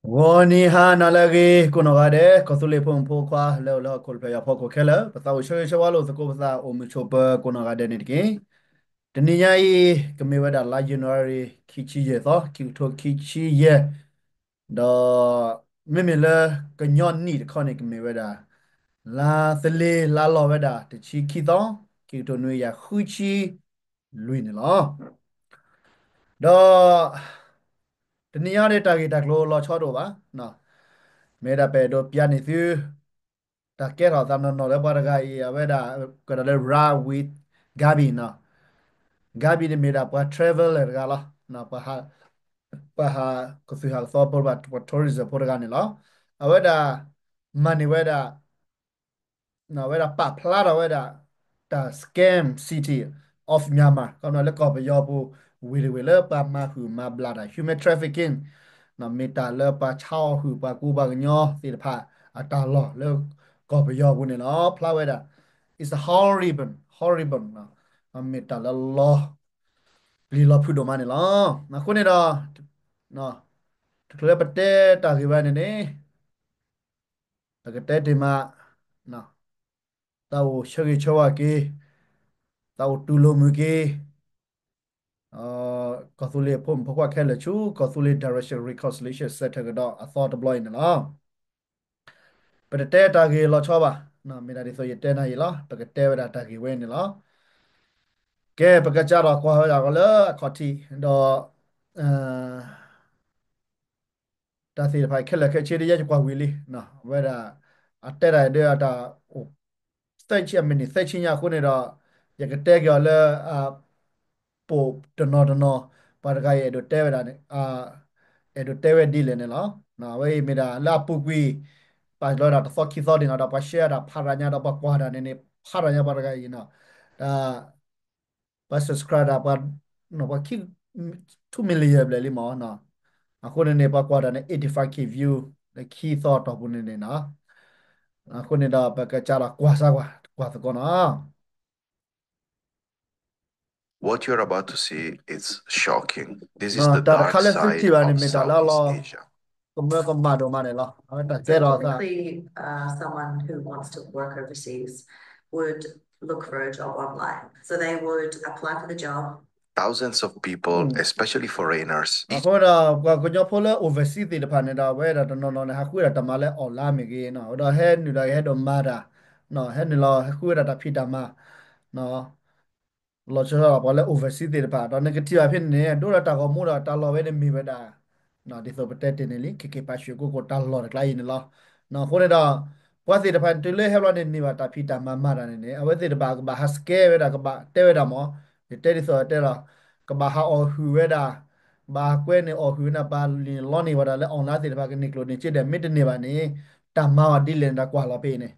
ဂီၤနံၤဟါနၤလၢအဂ့ၤ ကိးနီၢ်ဂၤဒဲး ကီၢ်သူလ့ၤဖိမုၣ်ဖိခွါလၢအိၣ်လၢဟီၣ်ခိၣ်တဖျၢၣ်ညါဖီခိၣ်ခဲလၢာ် ပသးအိၣ်ဆၢဂ့ၤဆၢဝါလိာ်သကိးပသးအိၣ်မုာ်ဆိးပၢၤကိးနီၢ်ဂၤဒဲးန့ၣ်တက့ၢ်. တနံၤညါအံၤ ကမ့ၢ်ဝဲဒၣ်လါယနူၤအါရံၤ ခံဆံယဲၢ်သီ ခံကထိခံဆံယဲၢ် ဒီး မ့မ့ၢ်လၢကညီနံၣ်တခီန့ၣ် ကမ့ၢ်ဝဲဒၣ် လါသလ့ၤလါလီၤဝဲဒၣ် တဆံခံသီ ခံကထိနွံကယၤဃုဆံလွံၢ်န့ၣ်လီၤ. ဒီး တနံၤညါန့ၣ်တၢ်ဂ့ၢ်တၢ်ကျိၤလီၤဆီတအိၣ်ဘၣ်. မ့ၢ်ဒၣ်ပအဲၣ်ဒိးပျးန့ၢ်သု တၢ်ကဲထီၣ်သးနီၢ်နီၢ်လၢပှၤတဂၤအံၤ အဝဲဒၣ် ကဒီးလၢ Ride with Gaby နီၤ. Gaby န့ၣ်မ့ၢ်ဒၣ်ပှၤ traveler တဂၤလီၤ. ပှၤဟးကသုၣ်ဟးကသီဖိတဂၤ ပှၤ tourism ဖိတဂၤန့ၣ်လီၤ. အဝဲဒၣ် မၤန့ၢ်ဝဲဒၣ် အဝဲဒၣ်ပာ်ဖျါထီၣ်ဝဲဒၣ် တၢ် scam city of Myanmar ခီပညီလၢကီၢ်ပယီၤပူၤ ဝ့ၢ်တဝ့ၢ်လၢပှၤမၤဟုၣ်မၤဘျးတၢ် human trafficking မ့ၢ်တၢ်လၢပှၤဆါအီၣ်ဟုၣ်ပှၤကူပှၤကညီသ့ၣ်တဖၣ်အတၢ်လီၢ်လၢကီၢ်ပယီၤပူၤန့ၣ်လီၤ. ဖျါဝဲဒၣ် it's horrible horrible မ့ၢ်တၢ်လၢလီၤပျံၤလီၤဖုးဒိၣ်မးန့ၣ်လီၤ. အဃိန့ၣ်ဒီး တချုးလၢပတဲတၢ်ဂ့ၢ်ဝဲန့ၣ်န့ၣ် ပကတဲတ့ၢ်မး သးအိၣ်ဆၢဂ့ၤဆၢဝါက့ၤ, သးအိၣ်တူၢ်လိာ်မုာ်က့ၤ ကီၢ်သူလ့ၤဖိမုၣ်ဖိခွါခဲလၢာ်ဆူ ကီၢ်သူလ့ၤ Direction Reconciliation Center ကဒီးအသီတဘျီအံၤန့ၣ်လီၤ. ပတတဲတၢ်ဂ့ၢ်လီၤဆီဘၣ်, မ့ၢ်ဒၣ်ဒ်သိးယတဲနၤအံၤလီၤ, ပကတဲဝဲဒၣ်တၢ်ဂ့ၢ်ဝဲန့ၣ်လီၤ. ကဲ ပကစးထီၣ်ကွၢ်ဝဲဒၣ်လၢအခီၣ်ထံး ဒီး တၢ်သ့ၣ်တဖၣ်ခဲလၢာ်ခဲဆ့ဒ်ယဲယကွၢ်ဝံၤလံ, အဝဲဒၣ် အတဲတၢ်ဒ်အတၢ်အိၣ် သၢဆံ အမံးနံးသၢဆံညါအဃိန့ၣ်ဒီး ယကတဲက့ၤအီၤလၢ ပိာ်တနီၤတနီၤ ပှၤတဂၤအံၤအဲၣ်ဒိးတဲဝဲဒၣ်န့ၣ် အဲၣ်ဒိးတဲဝဲဒ်လဲၣ်န့ၣ်လီၤ. အဝဲအံၤမ့ၢ်ဒၣ်လၢအပူၤကွံာ် ပာ်လီၤဝဲဒၣ်တသီခံသီဒံးနီၤ ဒီးပှၤ share ဒၣ်ဖးရၤညါ ဒီးပှၤကွၢ်တၢ်န့ၣ်န့ၣ် ဖးရၤညါပှၤတဂၤအံၤနီၤ ဒီး ပှၤ subscribe ဒၣ် ပှၤ ပှၤခံ two million ဘျဲၣ်လံမးနီၤ. အဃိန့ၣ်န့ၣ် ပှၤကွၢ်တၢ်န့ၣ် eighty five K view လၢခံသီအတီၢ်ပူၤန့ၣ်န့ၣ်နီၤ. အဃိန့ၣ်ဒီး ပကစးထီၣ်ကွၢ်စၢ်ကွၢ် ကွၢ်သကိးနီၤ. What you're about to see is shocking. This is the dark side of Southeast Asia. တၢ်တခါလၢသုထံၣ်ဘၣ်န့ၣ် မ့ၢ်တၢ်လၢအလီၤ ကမၢကမၣ်ဒိၣ်မးန့ၣ်လီၤ. အဝဲတၢ်ကဲထီၣ်သး Typically, uh, someone who wants to work overseas would look for a job online. So they would apply for the job. Thousands of people, especially foreigners, အဃိဒီး ပှၤကညီဖိလၢ overseas သ့ၣ်တဖၣ်န့ၣ်ဒီး အဝဲဒၣ်တနီၤနီၤန့ၣ် ဟးဃုဝဲဒၣ်တၢ်မၤလၢ online မ့ၢ်ဂ့ၤနီၤ, ဒီးဟဲနုာ်ဒီးဟဲဒိးမၤတၢ်, ဟဲနုာ်လီၤဟဲဃုဝဲဒၣ်တၢ်ဖံးတၢ်မၤ လီၤဆီဒၣ်ပှၤလၢ overseas သ့ၣ်တဖၣ် ဒီးနကထံၣ်ဘၣ်ဖဲန့ၣ်န့ၣ် ဒိၣ်ဒီးတၢ်ဂီၤမူဒီးတၢ်လီၢ်ဝဲန့ၣ်မ့ၢ်ဝဲဒၣ် ဒ်သိးပတဲတ့ၢ်န့ၣ်လံ ခ့ခ့ပာ်ဆှဲကိၢ်ကိၢ်တၢ်လီၢ်တကျါအံၤန့ၣ်လီၤ. အဃိန့ၣ်ဒီး ပှၤသ့ၣ်တဖၣ်တုၤလၢဟဲဘျီန့ၣ်န့ၢ်ဘၣ်တၢ်ဖံးတၢ်မၤမၤတၢ်န့ၣ်န့ၣ် အဝဲသ့ၣ်တဖၣ်ကဘၣ်ဟး scam ဝဲဒၣ် ကဘၣ်တဲဝဲဒၣ်မး, ယတဲဒ်သိးတဲလီၤ ကဘၣ်ဟးအီၣ်ဟုၣ်ဝဲဒၣ်, ကဘၣ်ဟးကွဲန့ၢ်အီၣ်ဟုၣ်ဝဲဒၣ် ပှၤလီန့ၢ်ဝဲဒၣ်လၢ online သ့ၣ်တဖၣ်ကန့ၢ်ကျိၣ်န့ၢ်စ့ဒီး မ့ၢ်တန့ၢ်ဘၣ်န့ၣ် တၢ်မၤအီၤဒ်လဲၣ်န့ၣ် တၢ်ကွၢ်လီၤဖဲအံၤန့ၣ်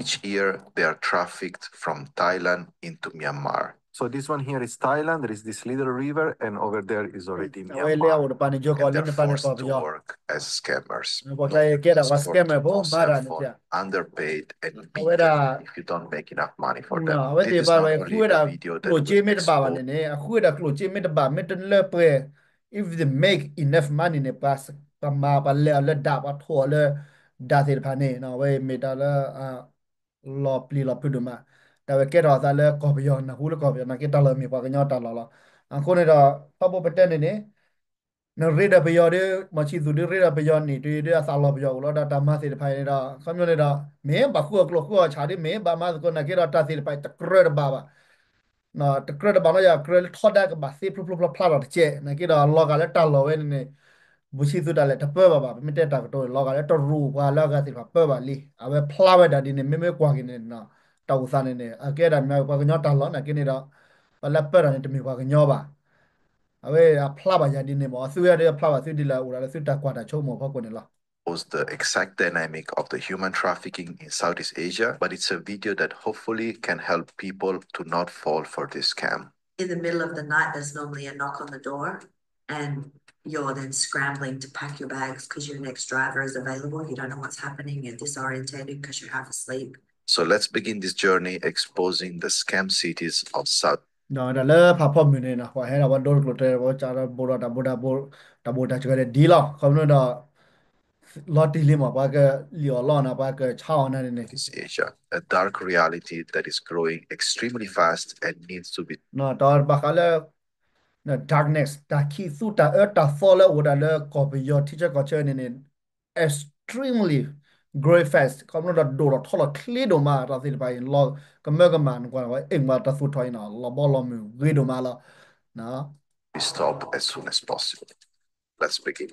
Each year, they are trafficked from Thailand into Myanmar. So this one here is Thailand. There is this little river, and over there is already Myanmar. အဝဲလၢအအိၣ်တပၤန့ၣ် ယိၤကီၢ်လၢနပၤန့ၣ်ကီၢ်ပယီၤ as scammers. ပှၤကျါကဲဒၣ်ပှၤ scammer ဖိ မၤတၢ်န့ၣ် underpaid and beaten if you don't make enough money for them. အဝဲသ့ၣ်တဖၣ်ဝဲဃုဝဲဒၣ်ကျိၣ်စ့မ့ၢ်တဘၣ်ဘၣ်န့ၣ်န့ၣ် အဃုဝဲဒၣ်ကျိၣ်စ့မ့ၢ်တဘၣ် မ့ၢ်တလၢပှဲၤ if they make enough money န့ၣ် ပှၤမၤပှၤလဲၤအီၤလၢဒၣ် ပှၤထိၣ်အီၤလၢဒၣ်သ့ၣ်တဖၣ်န့ၣ် အဝဲမ့ၢ်တၢ်လၢ လီၤပျံၤလီၤဖုးဒိၣ်မး, တၢ်ဝဲကဲထီၣ်အသးလၢကီၢ်ပယီၤ နၢ်ဟူလၢကီၢ်ပယီၤ နာ်က့တၢ်လီၢ်မ့ၢ်ပှၤကညီတၢ်လီၢ်လီၤ. အဃိန့ၣ်ဒီး ဖးဘိပတဲန့ၣ်န့ၣ် နရ့ဒီးပယီၤဒီး မီၤဆံသူးဒုးရ့ဒီးပယီၤန့ၣ် တုၤဒုးအသးလီၤပယီၤအိၣ်လီၤဒီးတၢ်မၤသ့ၣ်တဖၣ်န့ၣ်ဒီး ခီပညီန့ၣ်ဒီး မ့ၢ်ဘၣ်ဃုအီၤကျိၣ်ဃုအီၤဆၣ်ဒုး မ့ၢ်ဘၣ်မၤသကိးနာ်က့ဒီးတၢ်သ့ၣ်တဖၣ်တကြၢးတဘၣ်ဘၣ် တကြၢးတဘၣ်နီၢ်ယၤ ကြၢးလၢထီဒါကဘၣ်သ့ဖျိဖျိဖျါဖျါထီၣ်တကဲး နာ်က့ဒီးလီၤဂာ်လၢတၢ်လီၢ်ဝဲန့ၣ်န့ၣ် ဘူၣ်ဆံသူးတၢ်လဲၤတပၢဘၣ်ဘၣ် ပမ့ၢ်တဲတၢ်ကတိၤန့ၣ် လီၤဂာ်လၢတရူးပှၤလၢအဂၤသ့ၣ်တဖၣ်ပၢဘၣ်လံ အဝဲဖျါဝဲဒၣ်ဒ်န့ၣ် မ့မ့ၢ်ကွၢ်က့ၤန့ၣ် တၢ်အိၣ်သးန့ၣ်န့ၣ် အကဲဒၣ်မ့ၢ်ပှၤကညီတၢ်လီၢ်နာ်က့န့ၣ်ဒီး ပှၤလၢပၢတၢ်န့ၣ်တမ့ၢ်ပှၤကညီဘၣ် အဝဲအဖျါဘၣ်ယၤဒ်န့ၣ်မ့ၢ် အသုဝဲဒၣ်အဖျါဘၣ်သုဒ်လဲၣ် အိၣ်ဒၣ်လၢသုတၢ်ကွၢ်တၢ်ဆိကမိၣ်ဖီခိၣ်န့ၣ်လီၤ. Shows the exact dynamic of the human trafficking in Southeast Asia, but it's a video that hopefully can help people to not fall for this scam. In the middle of the night, there's normally a knock on the door, and you're then scrambling to pack your bags because your next driver is available. You don't know what's happening. You're disorientated because you're half asleep. So let's begin this journey exposing the scam cities of South ဒီးလၢဖးဖီမုၢ်န့ၣ် ပှၤဟဲဒီးပှၤဒိတကျိၤတဲ ပှၤကဒီးဘိးဒီးတၢ်ဘိးတၢ်ဘိး တၢ်ဘိးတၢ်စှၤဒီးဒ်လီၤ ခီဖျိဒီး လီၤတံၢ်လံမး ပှၤကလံၣ်အီၤလီၢ်နၤ ပှ�ကဆါအီၤနၤန့ၣ်န့ၣ် East Asia, a dark reality that is growing extremely fast and needs to be တဘၣ်ဃးလၢ darkness တၢ်ခံးသူတၢ်အၢတၢ်သီလၢအိၣ်ဝဲဒၣ်လၢကီၢ်ပယီၤထံဆၢကီၢ်ဆၢန့ၣ်န့ၣ် extremely growing fast ခီဖျိဒီးဒိၣ်ထီၣ်ထီထီၣ်ချ့ဒိၣ်မး တၢ်သ့ၣ်တဖၣ်အံၤ လီၤကမၢကမၣ် နကွၢ် အ့ၣ်မၤတၢ်သူၣ်ထီၣ်အံၤနီၤ လီၤဘီလီၤမုၢ်ဂ့ၤဒိၣ်မးလီၤ be stopped as soon as possible. Let's begin.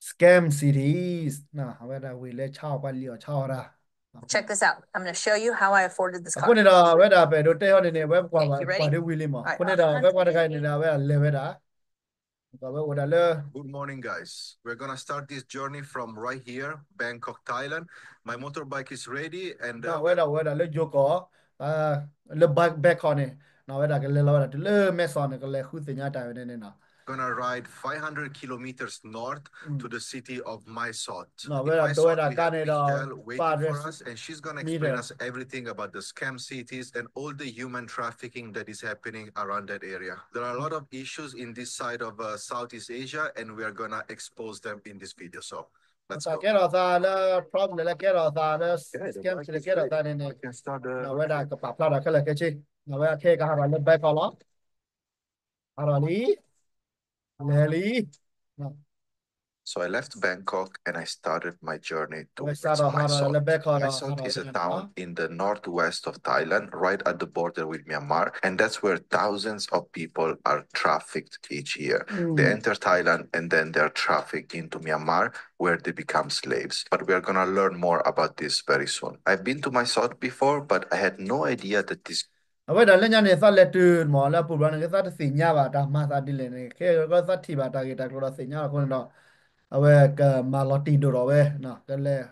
Scam cities အဝဲဒၣ်ဝ့ၢ်လၢဆါအီၤ ပှၤလံၣ်အီၤဆါအီၤတၢ် Check this out. I'm gonna show you how I afforded this car. အဃိန့ၣ်ဒီး အဝဲဒၣ်ပအဲၣ်ဒိးတဲအီၤန့ၣ်န့ၣ် အဝဲပှၤ ပှၤဒ်ဝံၤလံမး အဃိန့ၣ်ဒီး အဝဲပှၤတဂၤန့ၣ်ဒီး အဝဲလဲၤဝဲဒၣ် အဝဲအိၣ်ဝဲဒၣ်လၢ Good morning, guys. We're gonna start this journey from right here, Bangkok, Thailand. My motorbike is ready, and အဝဲဒၣ်အိၣ်ဝဲဒၣ်လၢယိၤကီၢ် လၢ Bangkok န့ၣ် အဝဲဒၣ်ကလဲၤလီၤဝဲဒၣ်တုၤလၢမဲၢ်ဆီးန့ၣ် ကလဲၤဃုသ့ၣ်ညါတၢ်ဝဲန့ၣ်န့ၣ်နီၤ gonna ride five hundred kilometers north to the city of Mae Sot. အဝဲဒၣ်ဒိးဝဲဒၣ်ကါန့ၣ်ဒီး Michelle waiting for us, and she's gonna explain us everything about the scam cities and all the human trafficking that is happening around that area. There are a lot of issues in this side of uh, Southeast Asia, and we are gonna expose them in this video. So တၢ်ကဲထီၣ်သးလၢ problem လၢကဲထီၣ်သးလၢ scam ကဲထီၣ်သးန့ၣ်န့ၣ် အဝဲဒၣ်ကပာ်ဖျါထီၣ်ခဲလၢာ်ခဲဆ့ အဝဲအခဲအံၤကဟးထီၣ်လၢ Bangkok လီၤ ဟးထီၣ်လံ လဲၤလံ So I left Bangkok and I started my journey towards Mae Sot. Mae Sot is a town in the northwest of Thailand, right at the border with Myanmar, and that's where thousands of people are trafficked each year. They enter Thailand and then they're trafficked into Myanmar, where they become slaves. But we are gonna learn more about this very soon. I've been to Mae Sot before, but I had no idea that this အဝဲဒၣ်လၢညါန့ၣ် သးလဲၤတုၤမးလၢအပူၤဘျီန့ၣ် သးတသ့ၣ်ညါဘၣ်တၢ်မၤသးဒ်လဲၣ်န့ၣ် ခဲကသးထံၣ်ဘၣ်တၢ်ဂ့ၢ်တၢ်ကျိၤဒီးသ့ၣ်ညါအဃိန့ၣ်ဒီး အဝဲကမၤလီၤတံၢ်ဒိၣ်ထီၣ်ဝဲ ကလဲၤ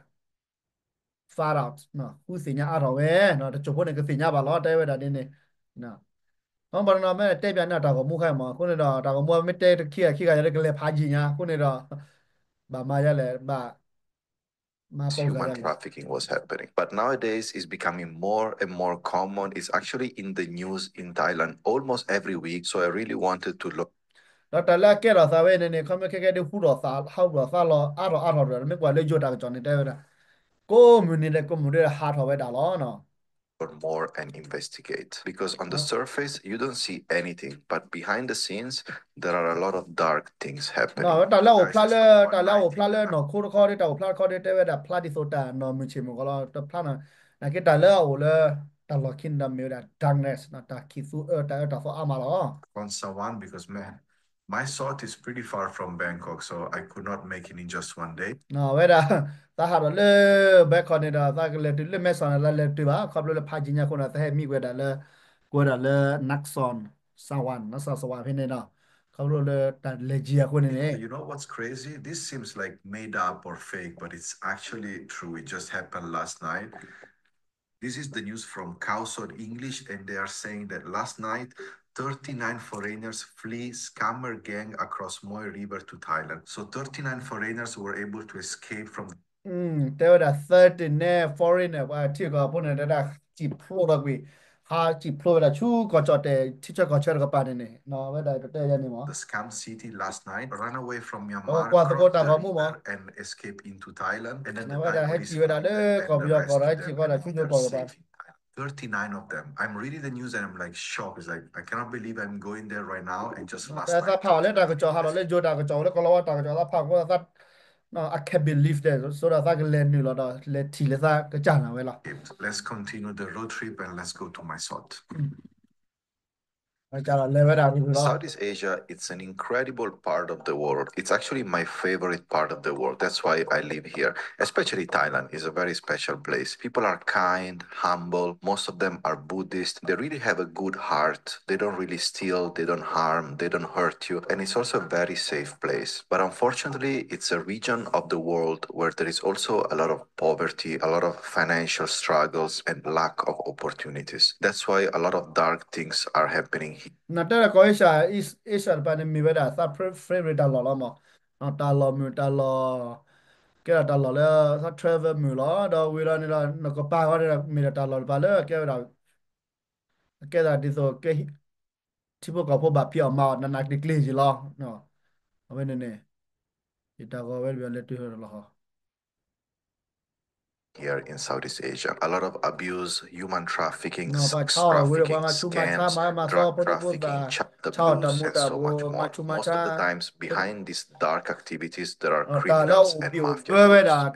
find out ဃုသ့ၣ်ညါအါထီၣ်ဝဲ တစိၢ်ဖိန့ၣ် ကသ့ၣ်ညါဘၣ်လီၤ တဲဝဲဒၣ်ဒ်န့ၣ် ဘၣ်နီၤ မ့ၢ်တဲပၠးန့ၢ်တၢ်ဂီၤမူခါမး အဃိန့ၣ်ဒီး တၢ်ဂီၤမူမ့ၢ်တဲတခံဂၤခံဂၤ ယၤလၢကလဲၤဖးယံၤညါ အဃိန့ၣ်ဒီး ဘၣ်မၤယၤလဲၣ် ဘၣ် Human trafficking was happening. But nowadays, it's becoming more and more common. It's actually in the news in Thailand almost every week. So I really wanted to learn ဒီးတၢ်လၢအကဲထီၣ်သးဝဲန့ၣ်န့ၣ် ခီမ့ၢ်ခဲကဲဒ်ဟူထီၣ်သး ဟးထီၣ်သးလီၤ အါထီၣ်အါထီၣ်ဒီး မ့ၢ်ကွၢ်လၢယိၤတၢ်ကစီၣ်န့ၣ်တဲဝဲဒၣ် ကိးမုၢ်နံၤဒီးကိးမုၢ်နံၤဒီးဟးထီၣ်ဝဲဒၣ်လီၤ more and investigate. Because on the surface, you don't see anything. But behind the scenes, there are a lot of dark things happening. တၢ်လၢအအိၣ်ဖျါလၢ တၢ်လၢအအိၣ်ဖျါလၢနီၢ်ခိတခီဒီး တၢ်အိၣ်ဖျါတခီဒီး တဲဝဲဒၣ်ဖျါဒ်သိးတၢ်နီၢ်မုၢ်ဆ့ၣ်မုၢ်ဂီၤလီၤ တဖျါနီၤ နာ်က့တၢ်လၢအအိၣ်လၢ တၢ်လီၢ်ခံန့ၣ်ဒီးမ့ၢ်ဝဲဒၣ် darkness တၢ်ခံးသူအၢ တၢ်အၢတၢ်သီအါမးလီၤ Mae Sot is pretty far from Bangkok, so I could not make it in just one day. အဝဲဒၣ် သးဟးထီၣ်လၢ Bangkok န့ၣ်ဒီး သးကလဲၤတုၤလၢမဲၢ်ဆီးန့ၣ် သးလဲၤတတုၤဘၣ် ခီဖျိလၢဖးယံၤညါအဃိန့ၣ် သးဟဲမံကွံာ်ဝဲဒၣ်လၢ ကွံာ်ဝဲဒၣ်လၢ Nakhon Sawan, Nakhon Sawan ဖဲန့ၣ်ဒီး ခီဖျိလၢတၢ်လဲၤယံၤအဃိန့ၣ်န့ၣ် You know what's crazy? This seems like made up or fake, but it's actually true. It just happened last night. This is the news from Khaosod English, and they are saying that last night, thirty-nine foreigners flee scammer gang across Moe River to Thailand. So thirty-nine foreigners were able to escape from တဲဝဲဒၣ် သၢတံၢ်နဲ foreigner ပှၤထံကီၢ်ဖိန့ၣ် တဲဒၣ် စံၣ်ဖျိထီၣ်ကွံာ် ဟးစံၣ်ဖျိဝဲဒၣ်ဆူကီၢ်ကၠီၣ်တဲၣ် ထံဆၢကီၢ်ဆၢတကပၤန့ၣ်န့ၣ် ဝဲဒၣ်ကတဲယၤန့ၣ်မး the scam city last night, run away from Myanmar, ကွၢ်သကိးတၢ်ဂီၤမူမး and escape into Thailand, and then the ဝဲဒၣ်ဟဲစံၣ်ဝဲဒၣ်လၢကီၢ်ပယီၤကီၢ်ဒီး ဟဲစံၣ်ဃီဒၣ်ဆူယိၤကီၢ်ကပၤ thirty-nine of them. I'm reading the news and I'm like shocked. It's like, I cannot believe I'm going there right now and just last night သးဖးအီၤလၢတၢ်ကစီၣ်ဟးထီၣ်လၢယိၤတၢ်ကစီၣ် လၢကီၢ်လီၤဝါတၢ်ကစီၣ် သးဖးအီၤ I can't believe that ဆိဒီးသးကလဲၤနုာ်လီၤဒီး လဲၤထံၣ်လၢသးကစၢ်နၤဝဲလီၤ Let's continue the road trip and let's go to Mae Sot. လဲၤဝဲဒၣ် Southeast Asia, it's an incredible part of the world. It's actually my favorite part of the world. That's why I live here. Especially Thailand is a very special place. People are kind, humble. Most of them are Buddhist. They really have a good heart. They don't really steal, they don't harm, they don't hurt you. And it's also a very safe place. But unfortunately, it's a region of the world where there is also a lot of poverty, a lot of financial struggles, and lack of opportunities. That's why a lot of dark things are happening here. နတဲလၢကီၢ် Asia, East Asia တပၤန့ၣ် မ့ၢ်ဝဲဒၣ်သး favorite တၢ်လီၢ်လီၤမး, တၢ်လီၢ်မုၢ်တၢ်လီၢ်, ကဲဒၣ်တၢ်လီၢ်လၢသး travel မုာ်လီၤ, ဒီးဝံၤလီၤန့ၣ်ဒီး နကပၤဃီန့ၣ်ဒီး မ့ၢ်ဒၣ်တၢ်လီၢ်တပၤလၢကဲဝဲဒၣ် ကဲဒၣ်ဒ်သိး ထံဖိကီၢ်ဖိဘၣ်ဖံးအီၣ်မၤအီၣ်နးနးကျံၤကျံၤယံၤလီၤ. အဝဲန့ၣ်န့ၣ် ယတၢ်ဂီၤဝဲတဘျီလဲၤတုၤဟဲဒီးလီၤဟီ here in Southeast Asia. A lot of abuse, human trafficking, sex trafficking, scams, drug trafficking, child abuse, and so much more. Most of the times, behind these dark activities, there are criminals and mafia groups.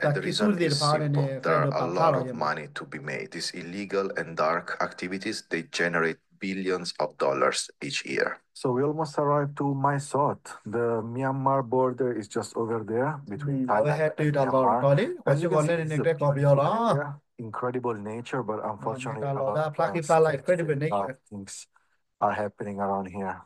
And the reason is simple. There are a lot of money to be made. These illegal and dark activities, they generate billions of dollars each year. So we almost arrived to Mae Sot, the Myanmar border is just over there between Thailand and Myanmar. As you can see, it's a beautiful area, incredible nature, but unfortunately, a lot of bad things are happening around here.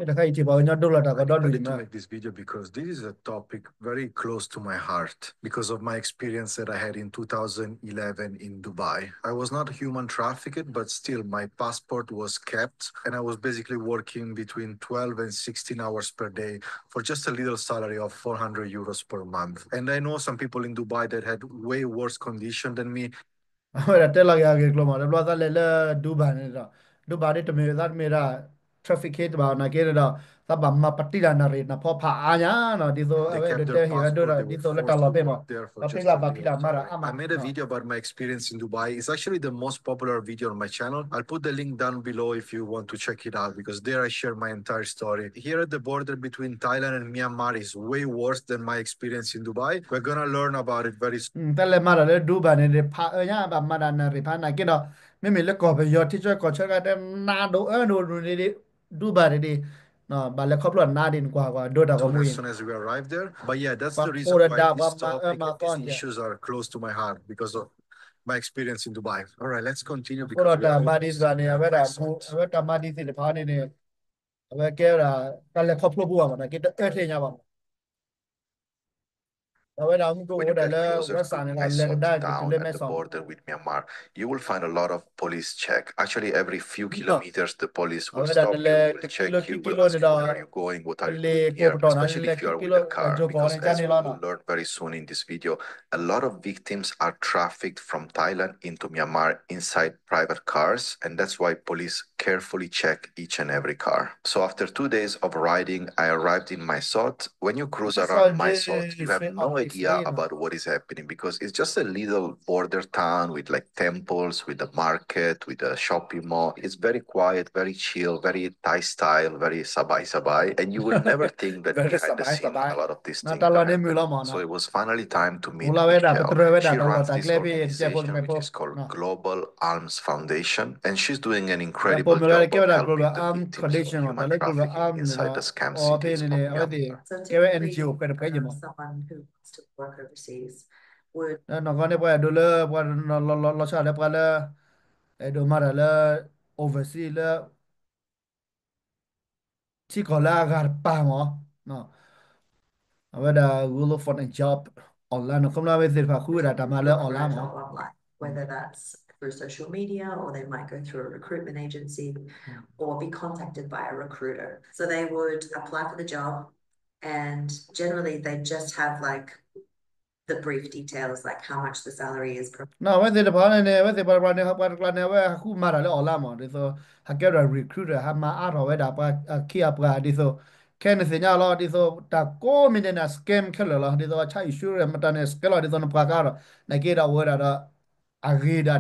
တခါအံၤထံၣ်ပှၤကညီဒိလီၤတၢ်ကဒီဒူၣ် I decided to make this video because this is a topic very close to my heart because of my experience that I had in two thousand eleven in Dubai. I was not human trafficked, but still my passport was kept, and I was basically working between twelve and sixteen hours per day for just a little salary of four hundred euros per month. And I know some people in Dubai that had way worse condition than me. အဝဲဒၣ်တဲလီၤက့ၤအဂ့ၢ်ကျိၤမး တဘျီသးလဲၤလၢ Dubai န့ၣ်ဒီး Dubai ဒ်တမ့ၢ်သးတမ့ၢ်ဒၣ် traffic case တဘၣ်နာ်က့န့ၣ်ဒီး သးဘၣ်မၤပတံၢ်တၢ်နၣ်ရံၣ်နၢ်ဖီဖးအါညါနီၤ ဒ်သိးအဝဲဒၣ်တဲဟ့ၣ်ဝဲဒိဒီး ဒ်သိးလၢတၢ်လီၢ်ဖဲမး ဒီးဖဲလၢဘၣ်ဖံးတၢ်မၤတၢ်အါမး I made a video about my experience in Dubai. It's actually the most popular video on my channel. I'll put the link down below if you want to check it out because there I share my entire story. Here at the border between Thailand and Myanmar is way worse than my experience in Dubai. We're gonna learn about it very soon. တၢ်လဲၤမၤတၢ်လၢ Dubai န့ၣ် ဖးအၢညါဘၣ်မၤတၢ်နၣ်ရံၣ်ဖးနာ်က့ဒီး မ့မ့ၢ်လၢကီၢ်ပယီၤထံဆၢကီၢ်ဆၢတခါတဲနးဒိၣ်အၢဒိၣ်ဒိၣ်န့ၣ် Dubai န့ၣ် ဘၣ်လဲၤခီဖျိနးဒ်နကွၢ်ကွၢ်ဒိတၢ်ဂီၤမူ as soon as we arrived there. But yeah, that's the reason why this topic and these issues are close to my heart because of my experience in Dubai. All right, let's continue because we are almost there. အဃိဒီးတၢ်မၤဒ်စ့ၢ်န့ၣ် အဝဲဒၣ် အဝဲတၢ်မၤဒ်သ့ၣ်တဖၣ်န့ၣ်န့ၣ် အဝဲကဲဝဲဒၣ် တၢ်လဲၤခီဖျိပူၤဘၣ်မး နာ်က့တအၢထီၣ်ညါဘၣ်မး အဝဲဒၣ်မူကအိၣ်ဝဲဒၣ်လၢ website န့ၣ် လဲၤကဒါက့ၤတုၤလၢမဲဆီး When you get closer to Mae Sot town at the border with Myanmar, you will find a lot of police check. Actually, every few kilometers, the police will stop you, will check you, will ask you where are you going, what are you doing here, especially if you are with a car, because as you will learn very soon in this video, a lot of victims are trafficked from Thailand into Myanmar inside private cars, and that's why police carefully check each and every car. So after two days of riding, I arrived in Mae Sot. When you cruise around Mae Sot, you have no idea about what is happening because it's just a little border town with, like, temples, with the market, with the shopping mall. It's very quiet, very chill, very Thai style, very sabai sabai. And you will never think that behind the scene, a lot of these things are happening. So it was finally time to meet Michelle. She runs this organization, which is called Global Alms Foundation, and she's doing an incredible job of helping the victims of human trafficking inside the scam cities of Myanmar. ကဲဝဲ N G O ဖဲတဖဲယမး နီၢ်ကီၢ်န့ၣ် ပှၤအဲၣ်ဒိးလၢ ပှၤလီၤဆီလၢပှၤလၢ အဲၣ်ဒိးမၤတၢ်လၢ overseas လၢ ထံကီၢ်လၢအဂၤတပၤမး အဝဲဒၣ် go look for a job online နီၤ ခီဖျိအဝဲသ့ၣ်တဖၣ်ဃုဝဲဒၣ်တၢ်မၤလၢ online မး whether that's through social media or they might go through a recruitment agency or be contacted by a recruiter. So they would apply for the job and generally they just have like the brief details, like how much the salary is per နီၢ် အဝဲသ့ၣ်တဖၣ်န့ၣ်န့ၣ် အဝဲသ့ၣ်ပှၤတကျါန့ၣ် ပှၤတကျါန့ၣ် အဝဲဟးဃုမၤတၢ်လၢ online မး ဒ်သိး ဟးကဲဝဲဒၣ် recruiter ဟးမၤအါထီၣ်ဝဲဒၣ်ပှၤအခ့အပှၤ ဒ်သိး ခဲန့ၣ်သ့ၣ်ညါလီၤ ဒ်သိးတၢ်ကိးမံၤဒဲးန့ၣ် scam ခဲလၢာ်လီၤ ဒ်သိး child insurance မတၤန့ၣ် scam လီၤ ဒ်သိးနပှၤကအါထီၣ် နာ်က့ဒီးအဝဲဒၣ်ဒီး အဂ့ၤဒီးတဂ့ၤ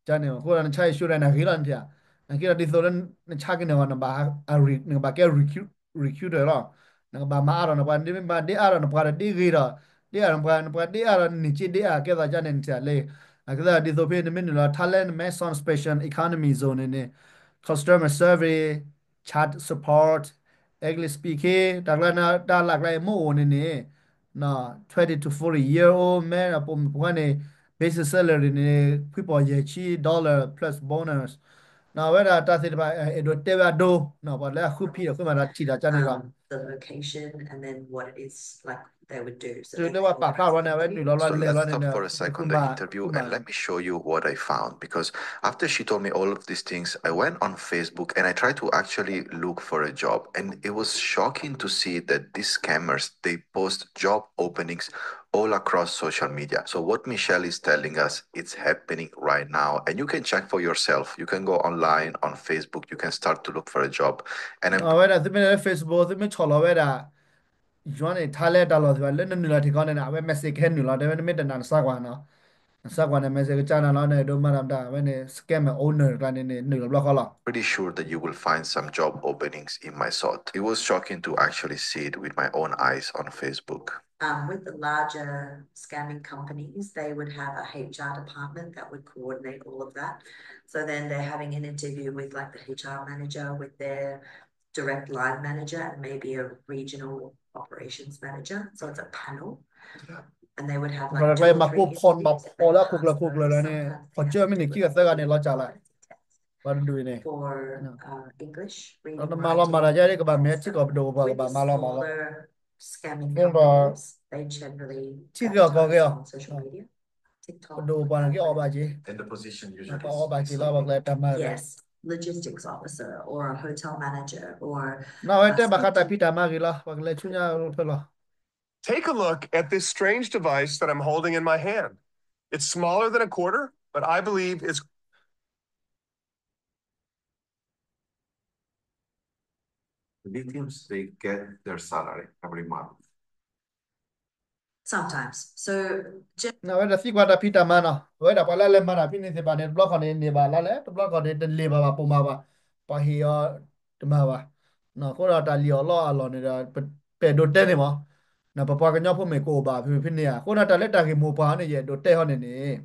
ကန့ၣ် အဃိဒီးန child insurance န့ၣ် အဂ့ၤလီၤန့ၣ် နာ်က့ဒီးဒ်သိးလၢ နဆါကန့ၢ်အီၤ နဘၣ် နကဘၣ်ကဲ recruiter လီၤ နကဘၣ်မၤအါထီၣ်နပှၤ မ့ၢ်မၤဒ့အါထီၣ်နပှၤဒီးဒ့ဂ့ၤဒီး ဒ့အါထီၣ်နပှၤ နပှၤဒ့အါထီၣ်နန့ၢ်က့ဒ့အါ ကဲသိးကန့ၣ် နထံၣ်လၢ အကဲသိးဒ်သိးဖဲန့ၣ်မ့ၢ်နုာ်လီၤ Thailand Mae Sot Special Economic Zone န့ၣ်န့ၣ် customer service, child support, English speaking တၢ်ကျါန့ၣ် တၢ်လၢကျါအံၤမ့ၢ်အိၣ်န့ၣ်န့ၣ် twenty to forty year old မ့ၢ်ပိာ်မုၣ်ဖိခွါန့ၣ် basic salary န့ၣ် ခွံပီၢ်ယဲၢ်ဆံ dollar plus bonus နီၢ် အဝဲဒၣ်တၢ်သ့ၣ်တဖၣ် အဲၣ်ဒိးတဲဝဲအဒိ နီၢ် ပှၤလၢအဃုဖံးအဃုမၤတၢ်ထံၣ်တၢ်ကန့ၣ်လီၤ So let's stop for a second on the interview and let me show you what I found, because after she told me all of these things, I went on Facebook and I tried to actually look for a job. And it was shocking to see that these scammers, they post job openings all across social media. So what Michelle is telling us, it's happening right now. And you can check for yourself. You can go online on Facebook. You can start to look for a job. And then အဝဲဒၣ်သုမ့ၢ်လၢ Facebook သုမ့ၢ်ဆီၣ်လီၤဝဲဒၣ် ယွၤန့ၣ် ထါလဲတၢ်လီၢ်သ့ၣ်တဖၣ် လၢနနုာ်လီၤထံကီၢ်န့ၣ် အဝဲ message ကဟဲနုာ်လီၤ တဲဝဲ နမ့ၢ်တနာ်နစးကွၢ်နီၤ, နစးကွၢ်န့ၣ် message ကကၢနၤလီၤန့ၣ် ဒိးမၤတၢ်မတၤ အဝဲန့ၣ် scammer owner တကျါန့ၣ်န့ၣ် နုာ်လီၤဘျီဃီလီၤ. Pretty sure that you will find some job openings in my sort. It was shocking to actually see it with my own eyes on Facebook. Um, with the larger scamming companies, they would have a H R department that would coordinate all of that. So then they're having an interview with, like, the H R manager, with their direct line manager and maybe a regional operations manager. So it's a panel. And they would have, like, two or three interviews, and then after that, someone would get, ပှၤတကျါအံၤမၤကိၢ်ဖီၣ်ဘၣ်ဖီၣ်လၢအခိၣ်ကျၢၢ်ခိၣ်ကျၢၢ်လၢန့ၣ် ပှၤကၢမ့ၢ်န့ၣ် ခံဂၤသၢဂၤန့ၣ် လီၤစၢ်လၢ ပှၤတဒူၣ်အံၤန့ၣ် ဒီးနမၤလီၤမၤတၢ်ယါဒ်ကဘၣ်မ့ၢ်ထံကီၢ်ပဒိၣ်ပပှၢ်ကဘၣ်မၤလီၤမၤလီၤ, ဒီး ထံဂ့ၤအီၣ်ကီၢ်ဂ့ၤအီၣ်, ပဒိၣ်ပပှၢ်န့ၣ်က့ၤအီၣ်ဘၣ်က့ၤ, ပှၤအီၣ်ဘၣ်က့ၤလီၤ ပှၤကလဲၤတၢ်မၤဂ့ၤ, နဝဲတဲဘၣ်ဃးတၢ်ဖံးတၢ်မၤဂ့ၤလီၤ ပှၤကလဲၤဆူညါဖဲလီၤ. Take a look at this strange device that I'm holding in my hand. It's smaller than a quarter, but I believe it's The victims, they get their salary every month. Sometimes. So, နဝဲဒၣ်သံကွၢ်တၢ်ဖံးတၢ်မၤနီၤ, အဝဲဒၣ်ပှၤလၢလဲၤမၤတၢ်ဖဲန့ၣ်သ့ၣ်တဖၣ်န့ၣ် တဘျီဃီန့ၣ် န့ၢ်ဘၣ်လါလဲၣ်, တဘျီဃီန့ၣ် တန့ၢ်ဘၣ်ဘၣ်ပိာ်မၤဘၣ်, ပှၤဟ့ၣ်အီၤတမၤဘၣ်. အဃိဒီးတၢ်လံၣ်အီၣ်လီအလီၢ်န့ၣ်ဒီး ပအဲၣ်ဒိးတဲန့ၣ်မး, ပပှၤကညီဖိမ့ၢ်ကအိၣ်ဘၣ်ဖဲဖဲန့ၣ်ဧါ, အဃိဒီးတၢ်လၢတၢ်ဂ့ၢ်မိၢ်ပှၢ်န့ၣ် ယအဲၣ်ဒိးတဲဟီန့ၣ်န့ၣ်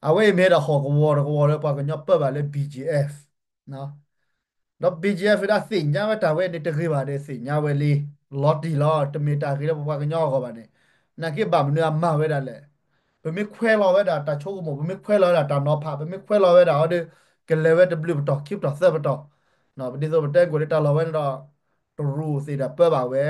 အဝဲအံၤမ့ၢ်ဒၣ်ဟီၣ်ကဝီၤတကဝီၤလၢပှၤကညီပၢဘၣ်လၢ B G F ဒီး B G F ဒၣ်သ့ၣ်ညါဝဲတၢ်ဝဲန့ၣ်တဂ့ၤဘၣ်ဒီး သ့ၣ်ညါဝဲလံ, လီၤတံၢ်လီၤ, တမ့ၢ်တၢ်ဂ့ၤလၢပပှၤကညီအဂီၢ်ဘၣ်န့ၣ်, နာ်က့ဘၣ်မနုၤအမၤဝဲဒၣ်လဲၣ်. ပမ့ၢ်ခွဲးလီၤဝဲဒၣ်တၢ်ဆိကမိၣ်, ပမ့ၢ်ခွဲးလီၤဝဲဒၣ်တၢ်နီၤဖး, ပမ့ၢ်ခွဲးလီၤဝဲဒၣ်အီၤဒီး ကလဲၤဝဲတဘျုးပတီၢ်ခံပတီၢ်သၢပတီၢ်, ပဒ်သိးပတဲကွၢ်လၢတၢ်လီၢ်ဝဲန့ၣ်ဒီး တရူးသ့ၣ်ဒီးပၢဘၣ်ဝဲ,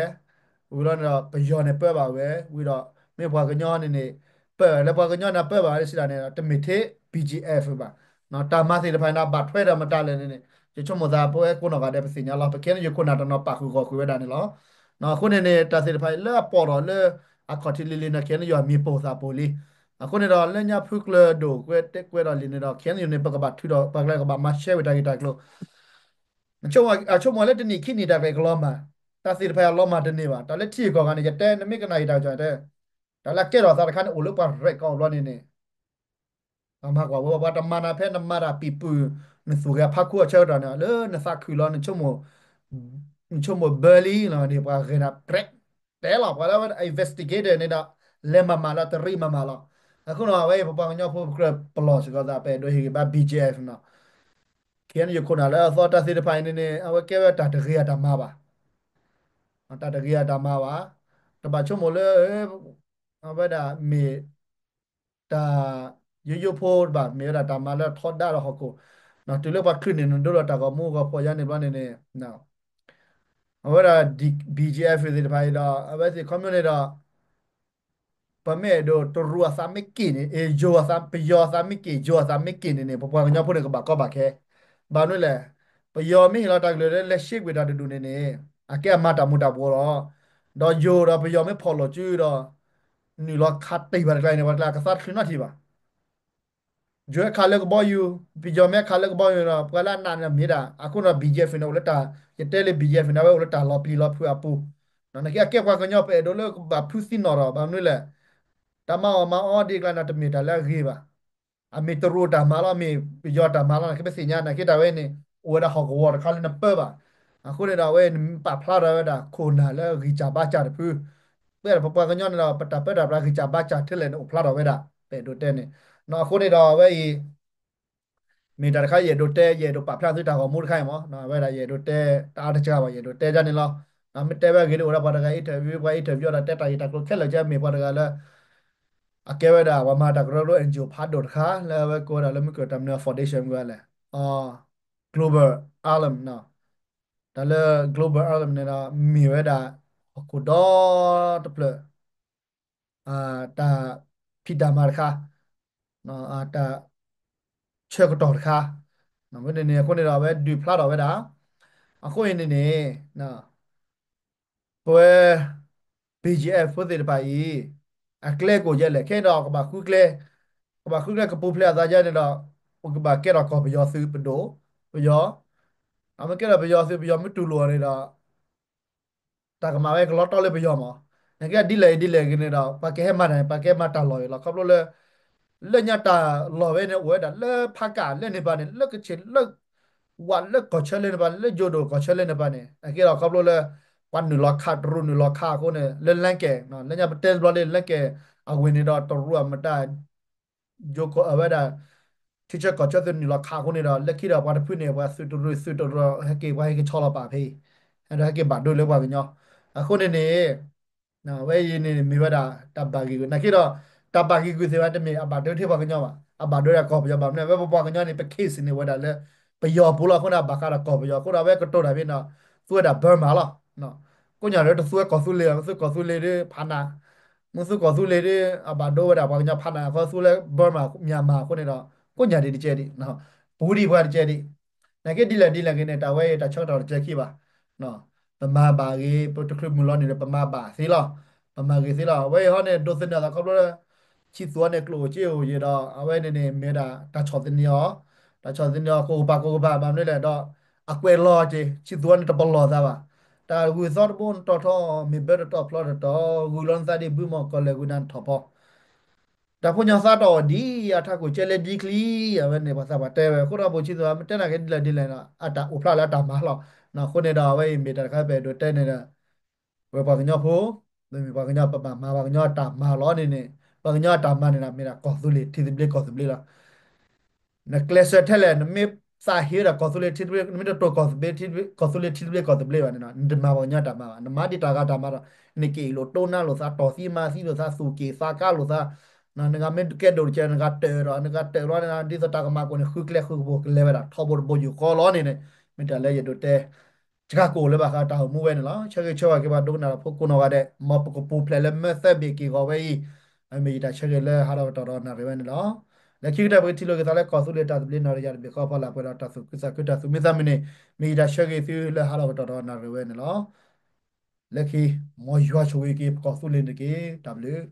ဝံၤလီၤန့ၣ်ဒီး ပယီၤန့ၣ်ပၢဘၣ်ဝဲ, ဝံၤဒီး မ့ၢ်ပှၤကညီန့ၣ်န့ၣ် ပၢလၢပှၤကညီန့ၣ်ပၢဘၣ်ဝဲစံးဒၣ်န့ၣ် တမ့ၢ်ထဲ B G F ဘၣ်. တၢ်မၤသ့ၣ်တဖၣ်န့ၣ် ဘၣ်ထွဲဒီးမတၤလဲၣ်န့ၣ်န့ၣ် ယဆိကမိၣ်သး ပဝဲကိးနီၢ်ဂၤဒဲး ပသ့ၣ်ညါလီၤ, ပ K N U ခိၣ်နၢ်တနီၤပာ်ဃုာ်ဂီၢ်ဃုာ်ဝဲဒၣ်န့ၣ်လီၤ. အဃိန့ၣ်န့ၣ် တၢ်သ့ၣ်တဖၣ်အံၤလၢအပိာ်ထီၣ်လၢ အခီၣ်ထံးလံၤလံၤန့ၣ် K N U အမံၤပိာ်သးပိာ်လံ. အဃိန့ၣ်ဒီး လၢညါဖုကျၢၤဒိၣ်ကွဲတဲကွဲဒီးလံာ်န့ၣ်ဒီး K N U န့ၣ် ပကဘၣ်ထုးဒီး ပှၤကလဲၤကဘၣ်မၤရှဲဝံၤတၢ်ဂ့ၢ်တၢ်ကျိၤ အဆိကမိၣ်လၢတနံၣ်ခံနံၣ်တၢ်ကလဲၤကလီၤမၢ်, တၢ်သ့ၣ်တဖၣ်အလီၤမၢ်တန့ၢ်ဘၣ်, တၢ်လၢထံဂုၤကီၢ်ဂၤန့ၣ် ယတဲ နမ့ၢ်ကနၣ်ယတၢ်ကစီၣ်တဲ, တၢ်လၢအကဲထီၣ်သးတခါန့ၣ် အိၣ်လၢပှၤရဲၣ်ကီၢ်အဘျီန့ၣ်န့ၣ်, ပှၤမၤကွၢ်ဝဲ ပှၤတမၤနၤဖဲနမၤတၢ်ပံာ်ပုၢ်, နသူၣ်ဂဲၤဖးခိအဆၢကတီၢ်န့ၣ် လၢနသးခုလီၤ နဆိကမိၣ်ဘၢလံန့ၣ် ပှၤဂဲၤနၤပြဲး တဲလီၤ ပှၤလၢအဝဲ investigate န့ၣ်ဒီး လဲၤမၤမၤလၢတရံးမၤမၤလီၤ. အဃိန့ၣ် အဝဲအံၤ ပပှၤကညီဖိပကြၢးပလီၢ်စ့ၢ်ကီးသး ပအဲၣ်ဒိးဟ့ၣ်ဂံၢ်ဘါ B G F နီၤ K N U ခိၣ်နၢ်လၢအသီတၢ်သ့ၣ်တဖၣ်အံၤန့ၣ်န့ၣ် အဝဲကဲဝဲတၢ်တဂ့ၤအတၢ်မၤဘၣ်, တၢ်တဂ့ၤအတၢ်မၤဘၣ်, တဘၣ်ဆိကမိၣ်လၢ အဝဲဒၣ်မ့ၢ် တၢ်ယိယိဖိတဘၣ်, မ့ၢ်ဝဲဒၣ်တၢ်မၤလၢထီဒါဒီးဟီၣ်ခိၣ်, တုၤလၢပှၤချုးန့ၢ်နဒိဒီးတၢ်ဂီၤမူဂီၤဖှီၣ်ယါန့ၣ်ဘျီန့ၣ်န့ၣ် အဝဲဒၣ် B G F သ့ၣ်တဖၣ်အံၤဒီး အဝဲသ့ၣ်ခီပညီန့ၣ်ဒီး ပမ့ၢ်အဲၣ်ဒိးတရူးအသးမ့ၢ်က့ၣ်န့ၣ် အ့ၣ် ယိၤအသး ပယီၤအသးမ့ၢ်က့ၣ် ယိၤအသးမ့ၢ်က့ၣ်န့ၣ်န့ၣ် ပပှၤကညီဖိန့ၣ် ကဘၣ်ကီဘၣ်ခဲ, ဘၣ်မနုၤလဲၣ်, ပယီၤမ့ၢ်ဟ့ၣ်လီၤတၢ်ကလုၢ်လၢ လဲၤရှဲကွံာ်တၢ်တဒူၣ်န့ၣ်န့ၣ် အကဲအမၤတၢ်မူၤတၢ်ဘှီးလီၤ. ဒီးယိၤဒီးပယီၤမ့ၢ်ဖီၣ်လိာ်စုဒီး နုာ်လီၤခးတ့ၢ်ဘၣ်တကျါန့ၣ် ပှၤတကျါကသးတချုးနီတထံၣ်ဘၣ်. ယိၤဟဲခးလၢကဘီယူၤ, ပယီၤမ့ၢ်ဟဲခးလၢကဘီယူၤဒီး ပှၤလၢအနာ်န့ၣ်မ့ၢ်ဒၣ်, အဃိန့ၣ်ဒီး B G F န့ၣ် အိၣ်လၢတၢ်, ယတဲလၢ B G F န့ၣ် အဝဲအိၣ်လၢတၢ်လီၤပျံၤလီၤဖုးအပူၤ, နာ်က့အကဲပှၤကညီ ပအဲၣ်ဒိးလၢကဘၣ်ဖုးသံနီၣ်ထီၣ် ဘၣ်မနုၤလဲၣ်, တၢ်မၤအီၣ်မၤအီဒ်အကျါန့ၣ် တမ့ၢ်တၢ်လၢအဂ့ၤဘၣ်. အမ့ၢ်တရူးတၢ်မၤလီၤ, မ့ၢ်ပယီၤတၢ်မၤလီၤ, နာ်က့ပသ့ၣ်ညါ နာ်က့တၢ်ဝဲန့ၣ် အိၣ်ဝဲဒၣ်ဟီၣ်ကဝီၤတခါလၢနပၢဘၣ်. အဃိန့ၣ်ဒီး အဝဲအံၤနပာ်ဖျါထီၣ်ဝဲဒၣ် ခိၣ်နၢ်လၢဂံၢ်စၢ်ဘါစၢ်တဖု, ပဝဲဒၣ်ပပှၤကညီန့ၣ်ဒီး ပတၢ်ပၢတၢ်ပြးဂံၢ်စၢ်ဘါစၢ်ထဲလဲၣ်န့ၣ် အိၣ်ဖျါထီၣ်ဝဲဒၣ် ပအဲၣ်ဒိးတဲန့ၣ်. အဃိန့ၣ်ဒီး အဝဲအံၤ မ့ၢ်တၢ်တခါယအဲၣ်ဒိးတဲ ယအဲၣ်ဒိးပာ်ဖျါသုတၢ်ဂီၤမူတခါအံၤမး, အဝဲဒၣ်ယအဲၣ်ဒိးတဲတအါတစှၤဘၣ် ယအဲၣ်ဒိးတဲဒ်န့ၣ်လီၤ. မ့ၢ်တဲဝဲအဂ့ၤဒီး အိၣ်ဒၣ်ပှၤတဂၤ interview ပှၤ interview ဒီး တဲတၢ်ဂ့ၢ်တၢ်ကျိၤခဲလၢာ်ကဲ မ့ၢ်ပှၤတဂၤလၢ အကဲဝဲဒၣ် ပှၤမၤတၢ်ကရၢကရိ N G O ဖးဒိၣ်တခါ လၢအဝဲကိးဝဲဒၣ်လၢမုၢ်ကၢၢ်တၢ်မနုၤ foundation မ့ၢ်ဝဲလဲၣ်, Global Alum နီၤ. တၢ်လၢ Global Alum န့ၣ်ဒီး မ့ၢ်ဝဲဒၣ် ဟီၣ်ခိၣ်ဒီတဖျၢၣ် တၢ်ဖံးတၢ်မၤတခါ, တၢ်ဆၢကတီၢ်တခါ, မ့ၢ်န့ၣ်န့ၣ် အဃိန့ၣ်ဒီး အဝဲဒုးဖျါထီၣ်ဝဲဒၣ်, အဃိအံၤန့ၣ်န့ၣ် ပဝဲ B G F ဖိသ့ၣ်တဖၣ်အံၤ အကျဲကိးယဲလဲၣ် ခဲအံၤဒီး ကဘၣ်ဃုကျဲ, ကဘၣ်ဃုကျဲကပူၤဖျဲးအသးယဲန့ၣ်ဒီး ပကဘၣ်ကဲထီၣ်ကီၢ်ပယီၤသုးပဒိၣ်, ပယီၤ, အမ့ၢ်ကဲထီၣ်ပယီၤသုး ပယီၤမ့ၢ်တူၢ်လိာ်အီၤန့ၣ်ဒီး တၢ်ကမၤဝဲကလီတီလၢပယီၤမး, နကဲဒ်လဲၣ်ဒ်လဲၣ်ဂ့ၤန့ၣ်ဒီး ပှၤကဟဲမၤတၢ်န့ၣ် ပှၤကဟဲမၤတၢ်လီၢ်အံၤလီၤ. ခီဖျိလၢ လၢညါတၢ်လီၢ်ဝဲန့ၣ် အိၣ်ဝဲဒၣ်လၢဖးကၣ်လၢန့ၣ်ပၤန့ၣ် လၢကဆ့ၣ်လၢ ဝးလၢကီၢ်ဆၢလၢန့ၣ်ပၤ လၢယိၤဒိၣ်ကီၢ်ဆၢလၢန့ၣ်ပၤန့ၣ် အကဲဒီးခီဖျိလၢ ပှၤနုာ်လီၤခး တရူးနုာ်လီၤခးအဃိန့ၣ် လၢလဲကဲၣ် လၢညါပတဲတဘျီလၢလဲကဲၣ် အဝ့ၢ်န့ၣ်ဒီးတရူးအမတၤ ယိၤကီၢ်အဝဲဒၣ် ထံဆၢကီၢ်ဆၢသုးနုာ်လီၤခးအဃိန့ၣ်ဒီး လၢခံဒီးပှၤတဖုန့ၣ် ပှၤသုးတရူးသုးတရူးဟဲက့ၤ ပှၤဟဲက့ၤဆီလီၤပာ်ဖဲအံၤ, ဒီးဟဲက့ၤဘၣ်ဒိလၢပှၤကညီ, အဃိန့ၣ်န့ၣ် အဝဲအံၤန့ၣ်မ့ၢ်ဝဲဒၣ်တၢ်ဘၣ်ဂံၢ်ဂုာ် နာ်က့ဒီး တၢ်ဘၣ်ဂံၢ်ဂုာ်သ့ၣ်ဝဲတမ့ၢ်အဘၣ်ဒိထဲပှၤကညီဘၣ်, အဘၣ်ဒိဒၣ်ကီၢ်ပယီၤဘၣ်မနုၤ အဝဲပပှၤကညီန့ၣ် ပ case န့ၣ်ဝဲဒၣ်လၢ ပယီၤပူၤလီၤ အဃိန့ၣ် အဘၣ်ဃးဒီးကီၢ်ပယီၤ အဃိဒီးအဝဲကတိၤတၢ်ဖဲန့ၣ်ဒီး သူဝဲဒၣ် Burma လီၤ. ကိးညါဒီးတသူဝဲကီၢ်သူလ့ၤ မ့ၢ်သူကီၢ်သူလ့ၤဒီး ဖးနး, မ့ၢ်သူကီၢ်သူလ့ၤဒီး အဘၣ်ဒိဝဲဒၣ်ပှၤကညီဖးနး အဃိသူလၢ Burma မြန်မာ အဃိန့ၣ်ဒီး ကိးညါဒံးတကဲဒံး, ပူၤဒံးပှၤတကဲဒံး, နာ်က့ဒ်လဲၣ်ဒ်လဲၣ်ဂ့ၤန့ၣ် တၢ်ဝဲအံၤတၢ်ဆၢကတီၢ်တကဲခံဘၣ် ပမၤဘၣ်ဂ့ၤ ပတချုးမုၢ်လီၤန့ၣ်ဒီး ပမၤဘၣ်သ့လီၤ, ပမၤဂ့ၤသ့လီၤ. အဝဲအံၤဟီန့ၣ် ဒိးသန့ၤအသးခီဖျိလၢ ဆံးသူအီၤန့ၣ် ကျိၣ်အိၣ်စ့အိၣ်ယဲဒီး အဝဲန့ၣ်န့ၣ် မ့ၢ်ဝဲဒၣ်တၢ်ဆီၣ်သနံးအီၤ, တၢ်ဆီၣ်သနံးအီၤ ကိးကပၤကိးကပၤ ဘၣ်မနုၤလဲၣ်ဒီး အကွဲးလီၤက့ၤ ဆံးသူအီၤန့ၣ် တပလီၢ်သးဘၣ်. တၢ်ဂုၢ်သီတဘိနတီၢ်ထီ မ့ၢ်ဘၢတတီၢ်ဖျီတတီၢ် ဂုၢ်လီၤနသးဒ်ဘုမီၢ် ကီၢ်လဲၤဂုၢ်နၤနထီၣ်ဖီ တၢ်ဖိညီသးတအိၣ်ဒံး အထးခိၣ်ကဲလဲၣ်ဒ်ချံ အဝဲန့ၣ် ပှၤသးပှၢ်တဲဝဲ အဃိဒီး ဘိၣ်ဆံးသူ မ့ၢ်တဲနာ်က့ဒ်လဲၣ်ဒ်လဲၣ်ဒီး အတၢ်အိၣ်ဖျါလၢအတၢ်မၤလီၤ. အဃိန့ၣ်ဒီး အဝဲအံၤမ့ၢ်တၢ်တခါပအဲၣ်ဒိးတဲန့ၣ်ဒီး ဝဲပှၤကညီဖိ မ့မ့ၢ်ပှၤကညီ ပဘၣ်မၤပှၤကညီအတၢ်မၤလီၤန့ၣ်န့ၣ် ပှၤကညီအတၢ်မၤန့ၣ်ဒီး မ့ၢ်ဒၣ်ကီၢ်သူလ့ၤထံသဘျ့ကီၢ်သဘျ့လီၤ. နကျဲးစၢးထဲလဲၣ် နမ့ၢ်သးဟ့ဝဲဒၣ်ကီၢ်သူလ့ၤထံသဘျ့ နမ့ၢ်တတိာ်ကီၢ်သူလ့ၤ ကီၢ်သူလ့ၤထံသဘျ့ကီၢ်သဘျ့ဘၣ်န့ၣ်ဒီး နတမၤပှၤကညီအတၢ်မၤဘၣ်. နမၤဒ်တၢ်ဂၤတၢ်မၤဒီး နက့ၤလိာ်တိၢ်နါလိာ်သး တီၢ်သံမၤသံလိာ်သး သူၣ်က့ၣ်သးကါလိာ်သး နဂၤမ့ၢ်ကဲဒိၣ်တကဲး နဂၤတၢၢ်ဒီး နဂၤတၢၢ်လီၤန့ၣ် ဒ်သိးတၢ်ကမၤကိၣ်န့ၣ် ဃုကျဲဃုကပူၤကလဲၤဝဲဒၣ် ထီဘိတဘိယူၢ်ဃီလီၤန့ၣ်န့ၣ် မ့ၢ်တၢ်လၢယအဲၣ်ဒိးတဲ စှၤကိာ်လၢဘၣ်ဃးတၢ်အိၣ်မူဝဲန့ၣ်လီၤ. ဆၢဂ့ၤဆၢဝါက့ၤပှၤဒိကနၣ်တၢ်ဖိကိးနီၢ်ဂၤဒဲး မ်ပကပူၤဖျဲးလၢမၢသၢဘ့ၣ်က့ၤဂီၤဝဲအံၤ အမ့ၢ်ယတၢ်ဆၢဂ့ၤလၢဟးထီၣ်ကတီၢ်ဒီးနၣ်ရံၣ်ဝဲန့ၣ်လီၤ. လၢခံကတၢၢ်ပကထံၣ်လိာ်က့ၤသးလၢကီၢ်သူလ့ၤတၢ်သဘျ့နီၣ်တယၢ်တဘ့ၣ်ဃီဖီလာ်ပှဲၤဒီးတၢ်သူၣ်ခုသးခုတၢ်သူၣ်မံသးမုာ်န့ၣ် မ့ၢ်ယတၢ်ဆၢဂ့ၤသုလၢဟးထီၣ်ကတီၢ်ဒီးနၣ်ရံၣ်ဝဲန့ၣ်လီၤ. လၢခံ မ်ယွၤဆိၣ်ဂ့ၤက့ၤပကီၢ်သူလ့ၤန့ၣ်တက့ၢ်. တၢ်ဘျုး